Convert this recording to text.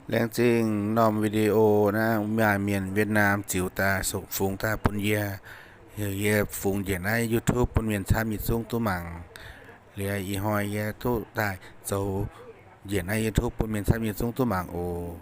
Laengz zingh norm video naaiv maaih mienh Việt Nam ziux daaih fungx daaih bun yie. Heuc yie fungx njiec naaiv YouTube bun mienh camv yietc zungv duqv mangc. Liuz ih hnoi yie duqv daaih zoux njiec naaiv YouTube bun mienh camv yietc zungv duqv mangc oc.